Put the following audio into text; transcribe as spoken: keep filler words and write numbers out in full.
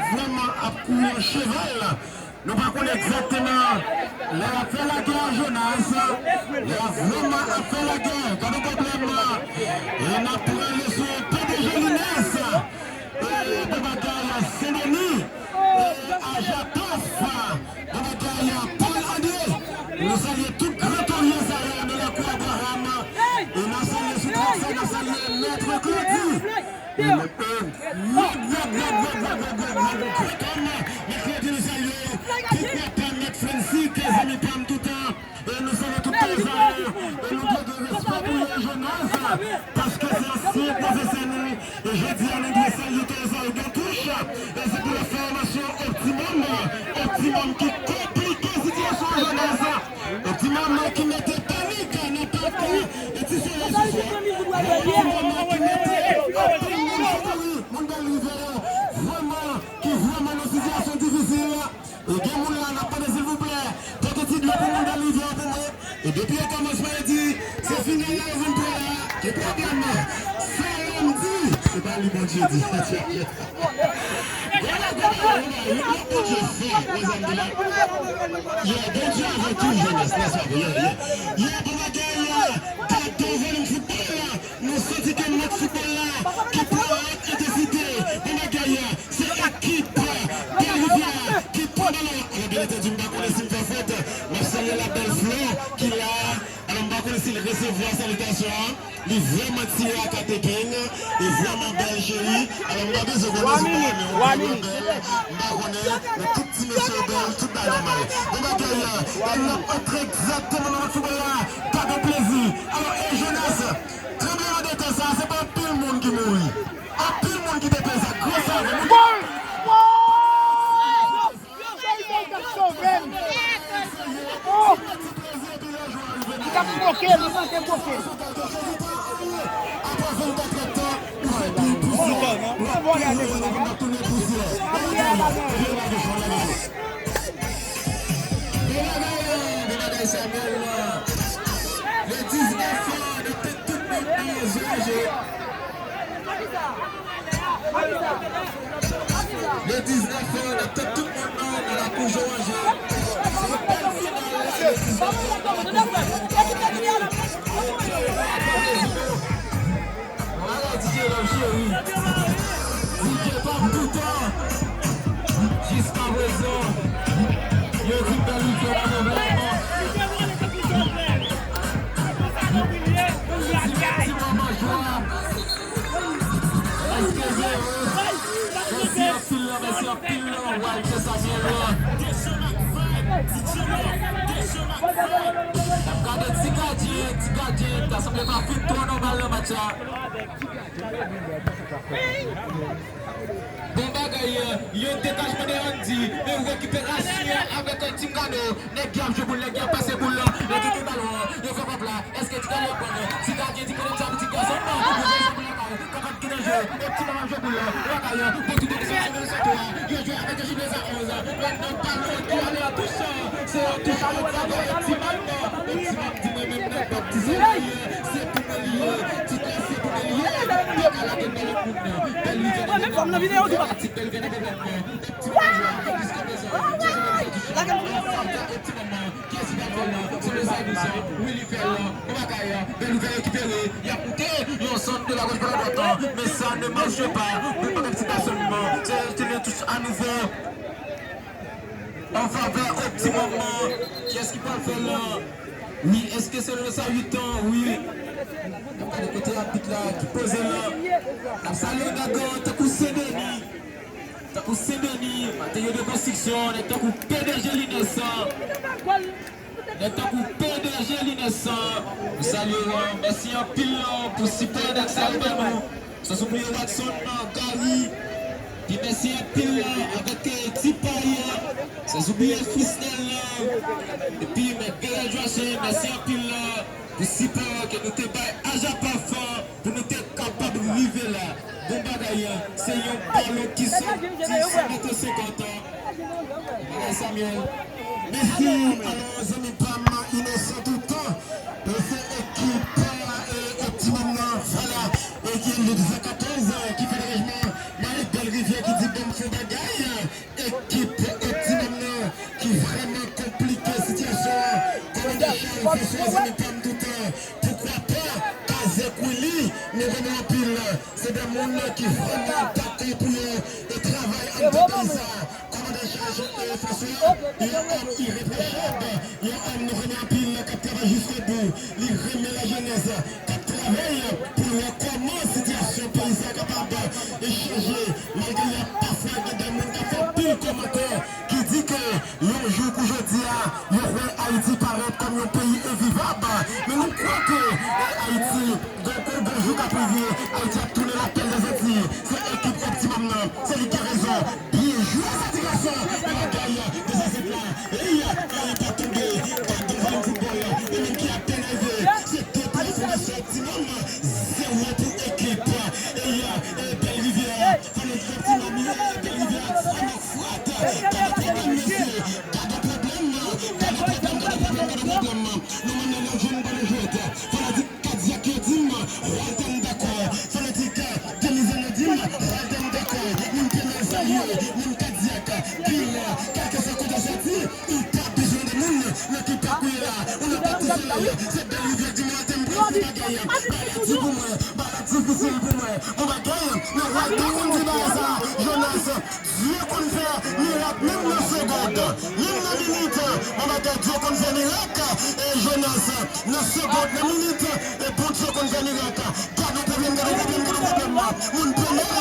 ap vrèman ap kouri an cheval. Nou pa konn egzakteman lè y ap fè lagè a Jonas, lè y ap vrèman ap fè lagè. Gade pwoblèm e n ap prale sou P D G Lines. E bon bagay a Sen Deni, e Ajatòf, bon bagay a Paul André. Nou salye tout gran torye sa yo nan lakou Abraham. E n ap salye sou trak sa, n ap salye Mèt Claudy. E, e, Gwo kòm, mèkredi nou salye w. Poukwa pa Mèt Frensik, zanmi pa m toutan. E nou salye tout Tozay. E nou dwe gen respè pou yo, Jonas. Paske se ansyen pwofesè nou. E jodi a, nou dwe salye Tozay Gantouch. E se pou enfòmasyon Optimum. Optimum ki konplike sitiyasyon Jonas. Optimum ki mete panik nan pati e ti solèy sou swa. Optimum ki mete anpil moun sou kouri. Moun Bèl Rivyè yo, vrèman, ki vrèman nan sitiyasyon difisil. E gen moun la, n ap mande silvouplè, pote ti dlo pou moun Bèl Rivyè yo pou mwen. E depi yo kòmanse pa yo di, se final la yo vin pran la, ki pwoblèm nan? Sa yo di, se pa li Bondye di. Vwala, vwala, vwala, vwala, Bondye fè, mezanmi la. Yeah, Bondye avan tou, Jonas, nèspa vre? Yeah, yeah. Yeah, bon bagay, yeah. Gade volume football la. Nou santi ke match football la ki pran lòt entensite. Bon bagay, se ekip Bèl Rivyè ki pran balon. Alò, byen antandi, m pa konnen si m fè fòt. M ap salye la bèl Flò ki la. Alò, m pa konnen si l resevwa salitasyon an. Li vrèman tire ak Atepeng. Li vrèman bèl, cheri. Alò, m pa bezwen konnen si w pa renmen, ou vrèman bèl. M pa konnen, men tout ti mesye yo bèl, tout bagay nòmal. Bon bagay, e n ap antre egzakteman nan match foutbòl la. Gade plezi. Alò, e Jonas, Tranblemanntè sa a, se pa anpil moun ki mouri. Anpil moun ki te peze ak gran save. Moun ki Li t ap bloke, li manke bloke. Apre vennkat èdtan, ou fè pi pousyè, w ap tounen, w ap tounen pousyè. Bon bagay, bon bagay, Samuel. Le diznèf, n ap tann tout moun nan Jewanje. Le diznèf, n ap tann tout moun nan, nan lakou Jewanje. Se yon bèl final, le diznèf. Vwala D J Love cheri. D J pa m toutan. Jiskaprezan, yo di Bèl Rivyè nan pwoblèm. Yo di ti manman jwa. Eskize, wi. Mèsi anpil, mèsi anpil, Walter Samuel. N ap gade ti gadyen, ti gadyen, ta sanble pa fin twò nòmal nan match la. Bon bagay, yon degajman de Andy, yon rekiperasyon avèk Tim Gano. Nèg yo ap jwe boul, nèg yo ap pase boul, nèg yo gen balon, yo fè kòb la. Èske ti gadyen ap pran? Ti gadyen di konnen djab ti gason nan. Yo fè sa boul la kay. Kapab ki nan jwe. Yon ti manman jwe boul la. Lakay, pou tout moun se nan sèto a. Yo jwe avèk yon jimnèz a onz. Menm nan balon ki ale an touch. Se yon touch a yon travay yon ti manman. Yon ti manman di mwen menm nan pap ti solèy. Se pou mwen li ye. Ti klas se pou mwen li ye. Yo ka lage bèl moun nan. Bèl li vin nan devlòpman. Ti bèl vin nan devlòpman. Ti manman jwe avèk jiskaprezan. Ti manman jwe avèk jiskaprezan. Kiyès ki pral fè l la? Se Lozay Dousan. Wi, li fè l la. Bon bagay, Bèl Rivyè rekipere. Y ap moute. Yon sant de la gauche par la droite. Mais ça ne marche pas. Bon bagay, ti gason nan. Se, se yon touch a nouvo. An favè Optimum nan. Kiyès ki pral fè l la? Wi, èske se Lozay Dousan? Wi. N ap gade kote abit la ki poze l la. N ap salye yon nèg tankou Sendeni. Tankou Sendeni, materyo de konstriksyon, nèg tankou P D G Lines. Nèg tankou P D G Lines. Nou salye w, mèsi anpil pou sipò nèg sa yo ban nou. San oubliye Watson, Gary. Pi mèsi anpil avèk, eh, Ti Pay. San oubliye Frisnel. Epi mèt Beren Joachim, mèsi anpil pou sipò ke nou te bay Ajapaf. Pou nou te kapab rive la. Bon bagay, se yon balon ki soti san mèt senkant. Bon bagay, Samuel. Mèsi, alò, zanmi pa m, Inosan toutan. E se ekip, e, Optimum nan, vwala. E ki, le dezankatòz, e, ki fè derajman. Marie Bèl Rivyè ki di, "Bon, fè bagay." Ekip Optimum nan ki vrèman konplike sitiyasyon an. Kòmandan Charles François, zanmi pa m toutan, poukwa pa Kazèk Willy, nou renmen anpil. Se de moun ki vrèman dakò pou yo e travay anndan peyi sa. Kòmandan Charles François, yon òm irepwochab, yon òm nou renmen anpil, k ap travay jiskobou. Li renmen lajenès, k ap travay pou l wè kòman sitiyasyon peyi sa kapab chanje. Malgre y ap pafwa gen de moun k ap Anpil kòmantè ki di ke yon jou kou jodi a, yo kwè Ayiti parèt kòm yon peyi envivab. Men nou kwè ke, eh, Ayiti, gon, gon, gon jou k ap rive, Ayiti ap tounen lapèl dèzantiy. Se ekip Optimum nan, se li ki gen rezon. Byen jwe, sa ti gason, yon bagay de zazèt la. Ey, ey, pa tonbe, gade yon foutbòl, li menm ki ap enève. Se de twa fondasyon Optimum, zewo pou ekip, ey, eh, Bèl Rivyè. Fanatik Optimum, ey, Bèl Rivyè, fanatik Fwat. Gade pwoblèm, mesye. Gade pwoblèm, gade pwoblèm, gade pwoblèm, gade pwoblèm. Nou mennen nan jèn ballon jwèt. Fanatik Kadyak yo di m, Walter m dakò. Fanatik Denizan yo di m, Walter m dakò. Moun Pènèl salye, moun Kadyak, Bil, kèlkeswa kote w soti, ou pa bezwen de moun nan ki pakouye la. Ou nan pati solèy, se Bèl Rivyè di m, Walter m pral fè bagay. Bagay la di pou mwen, bagay la difisil pou mwen. Bon bagay, men Walter konn di bagay sa, Jonas. Dye konn fè mirak menm nan segond, menm nan minit. Bon bagay, Dye konn fè mirak, e Jonas, nan segond, nan minit, e Bondye konn fè mirak. Gade yon pwoblèm, gade yon pwoblèm, gade yon pwoblèm. Moun Pènèl,